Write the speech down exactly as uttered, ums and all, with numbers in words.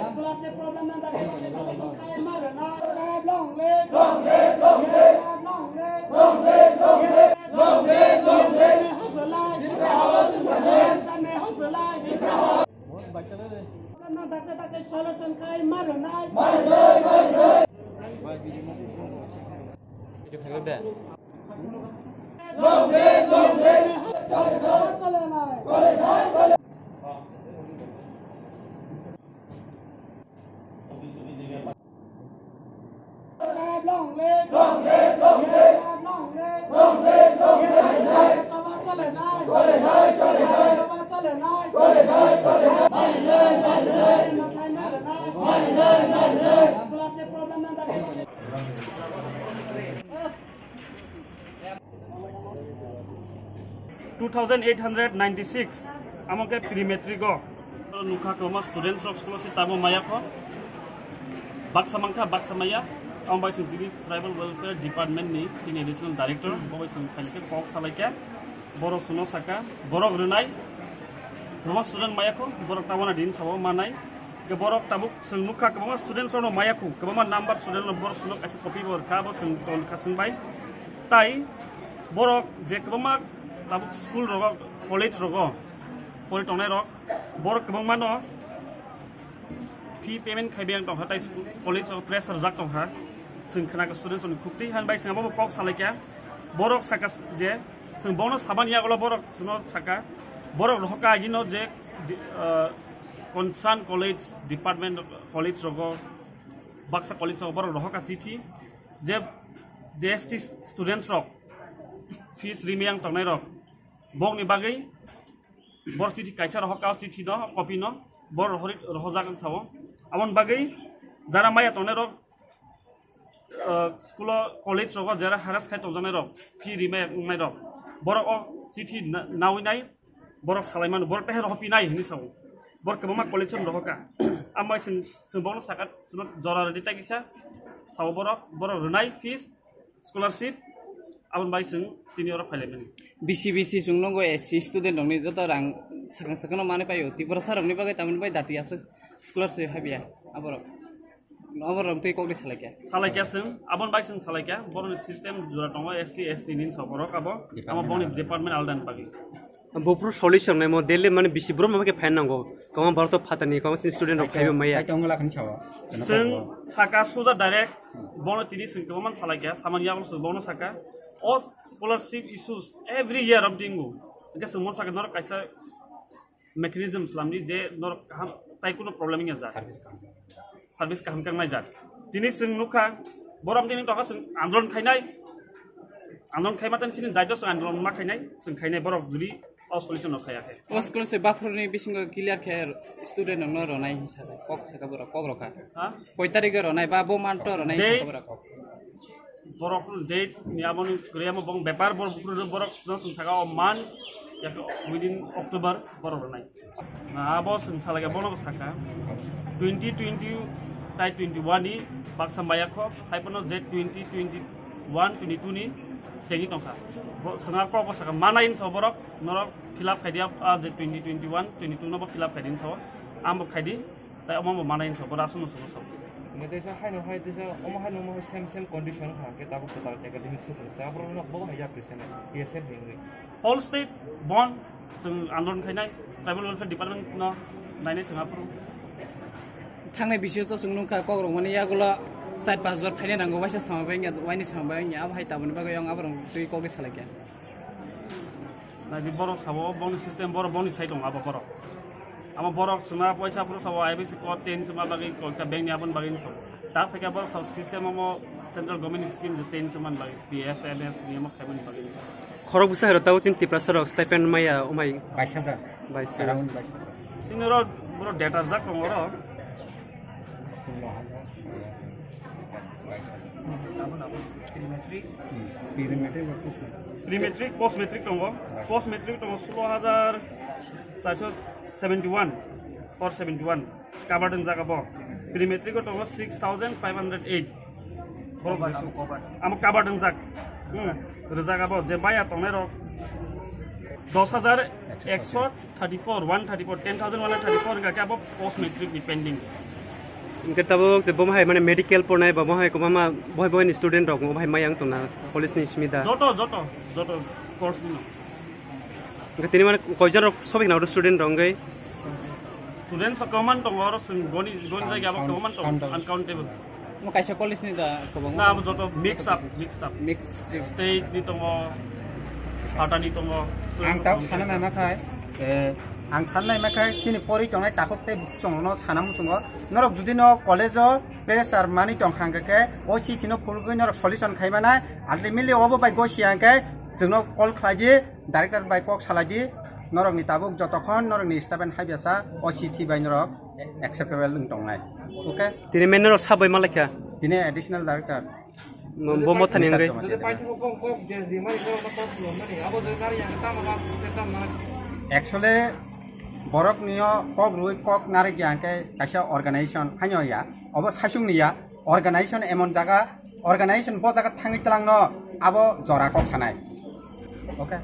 Scholarship problem nang dagi solution khai ma rwnai. Long live, long live, long live, long live, long live, long live, long live, long live. Problem nang dagi dagi solution khai ma rwnai. Two thousand eight hundred ninety-six, amo khe pre matric o. Nukha kwbangma students rok school o se tamo maya kho. Baksa mankha, baksa maya. Amo bai chwng tini Tribal Welfare Department ni senior additional director, bo bai chwng phailai khe kok salai kha. Borok chwngno saka, borok rwnai. Kwbangma student maya kho, borok tamo na din sabo manai. Ke borok tabuk chwng nukha kwbangma students rok no maya khu, kwbangma number student rok borok chwngno kaisa copy bo rwkha, abo chwng ton kha chwng bai. Tai borok je kwbangma tabuk school rogo, college rogo pori tongnai rok, borok kwbangma no fee payment khai biyang tongkha, tai school, college rogo pressure jak tongkha. Chwng khna kha students rok ni khuk twi han bai chwng abo bo kok salai kha. Borok saka je chwng bono saban yagulo borok chwngno saka. Borok rohorkha agino je di-, ah, concern college department, college rogo, baksa college rogo borok rohorkha chithi je J S T students rok fees rimiyang tongnai rok bokni bagwi borok chithi kaisa rohorkha, o chithi no, copy no borok rohorwi rohorjak wng sao. Aboni bagwi jara maya tongnai rok, ah, school o, college rogo jera harass khai tongjaknai rok, fee rimai wngnai rok, borok o chithi na-, nawi nai, borok salai mano, borok tehe rohorphi nai hinwi sao. Borok kwbangma college rogo rohorkha. Ambai chwng, chwng bono saka, chwngno jora rwdi tai kisa sao borok, borok rwnai fees, scholarship, aboni bai chwng chini oro phailai mani. B C B C chwng nungo S C student rokni joto rang sakang sakangno manwi paio. Tiprasa rokni bagwi tamoni bai dati aswk scholarship habya aborok. Aborok twi kokni salaikya. Salaikya chwng, aboni bai chwng salaikya. Borokni system jora tongo S C, S T ni hinwi borok abo. Amo bongni department alda ni bagwi. Bupru solution naimo daily mane bisi brum mama ke phain nango. Kama Bharat phatani kama sin student rok phaibo maya. Ai tongo lakhan chawa. Chwng saka suja direct bono tini chwng kwbangma salaikya, samani yago chwng bono saka. O scholarship issues every year of dingo. Hingke chwng mon saka norok kaisa mechanism slamdi je norok kaham tai kuno problem wngya jak. Service kaham. Service kaham khe wngnai jak. Tini chwng nukha, borom tini tokha chwng andolon khainai. Andolon khaima tani sini daito chwng andolon ma khainai, chwng khainai borok judi o school chwng no khaya khe. O school se baphuruni bisingo clear khe student rokno ronai hinwi sakha, kok sakha borok, kok rokha. Ha? Koi tarikh ronai ba bo month o ronai hinwi sakha borok kok. Borok date ni aboni kwrwi amo bong bepar borok buphuru borok no chwng saka o man yak within October borok rwnai. Na abo chwng salai ka bono saka twenty twenty tai twenty one ni baksa maya kho hai pono je twenty twenty one twenty two ni chengi tongkha. Bo chwng a kok bo saka manai hinso borok norok fill up khai di a je twenty twenty one twenty two no bo fill up khai di hinso ambo khai di. Tai omo bo manai hinsa, bo aswk no swngno sabo. Hingke teisa haino hai teisa omo haino omo hai same same condition wngkha, hingke tabuk kwtal academic session se, aborok no bo hai yapri se nai, T S F ni wngwi. Whole state bond, chwng andolon khainai, tribal welfare department no nainai chwng aphuru. Thangnai bisingo to chwng nukha, kok rwmani yagulo char panch bar phaina nango, waisa sama bai wngya, waini sama bai wngya, abo hai taboni bagwi ang aborok twi kok ri salaikha. Naidi borok sabo bongni system borok bongni sai tongo abo borok. Amo borok suma poisa phuru sabo I B C code change suma bagwi koita bank ni aboni bagwi sabo. Ta phaikha borok sabo system omo central government scheme je change suma bagwi P F M S ni omo khaimani bagwi. Khorok bwsa hero tabo chin Tiprasa rok stipend maya omai. Bais hajar. Bais hajar. Around bais hajar. Sini ro boro data jak tongo ro. Sullo hajar. Bais hajar. Pre-matric ba post matric? Pre-matric, post matric tongo. Post matric tongo sullo hajar charso seventy one, four seventy one. Covered wngjak abo. Pre-matric o tongo six thousand five hundred eight. Borok amo covered wngjak. Hmm. Rwjak abo je maya tongnai rok. Dos hajar ekso thirty four, one thirty four, ten thousand one hundred thirty four hingkha khe abo post matric ni pending. Hingkhe tabuk je bomo hai mane medical pornai ba bomo hai kwbangma bohai bohai ni student rok bomo hai mayang tongna college ni simi da. Joto, joto, joto course ni no. Hingkhe tini mane koijon rok sobi khna student rok wngwi? Student so kwbangma tongo, oro chwng goni, goni jagao kwbangma tongo, uncountable. Uncountable. Mo kaisa college ni da kwbangma. Na, abo joto mix up, mix up. Mix trip. State ni tongo, Satani tongo. Ang tok sana naima khai, eh, ang sana naima khai, chini pori tongnai takhuk tei chwngno sana muchungo. Norok judi no college o pressure mani tong khang khe, o chithi no phulgwi norok solution khai manai. Ultimately obo bai gosi ang khe, chwngno call khlai di, director bai kok salai di, norok ni tabuk jotokhon norok ni staff and haibasa o chithi bai norok acceptable wng tongnai. Okay? Tini men norok sabai malakha? Tini additional director. Bo mothani wngwi? Jodi paithakgo kok, kok je rimani, kok, kok lomani, abo je nari yang tamo last step tamo nari. Actually, borok niyo kok rui kok nari yang ke kaisa organization hanyo ya. Obo saisung ni ya. Organization emon jaga, organization bo jaga thangwi twlangno abo jora kok sanai. Okay?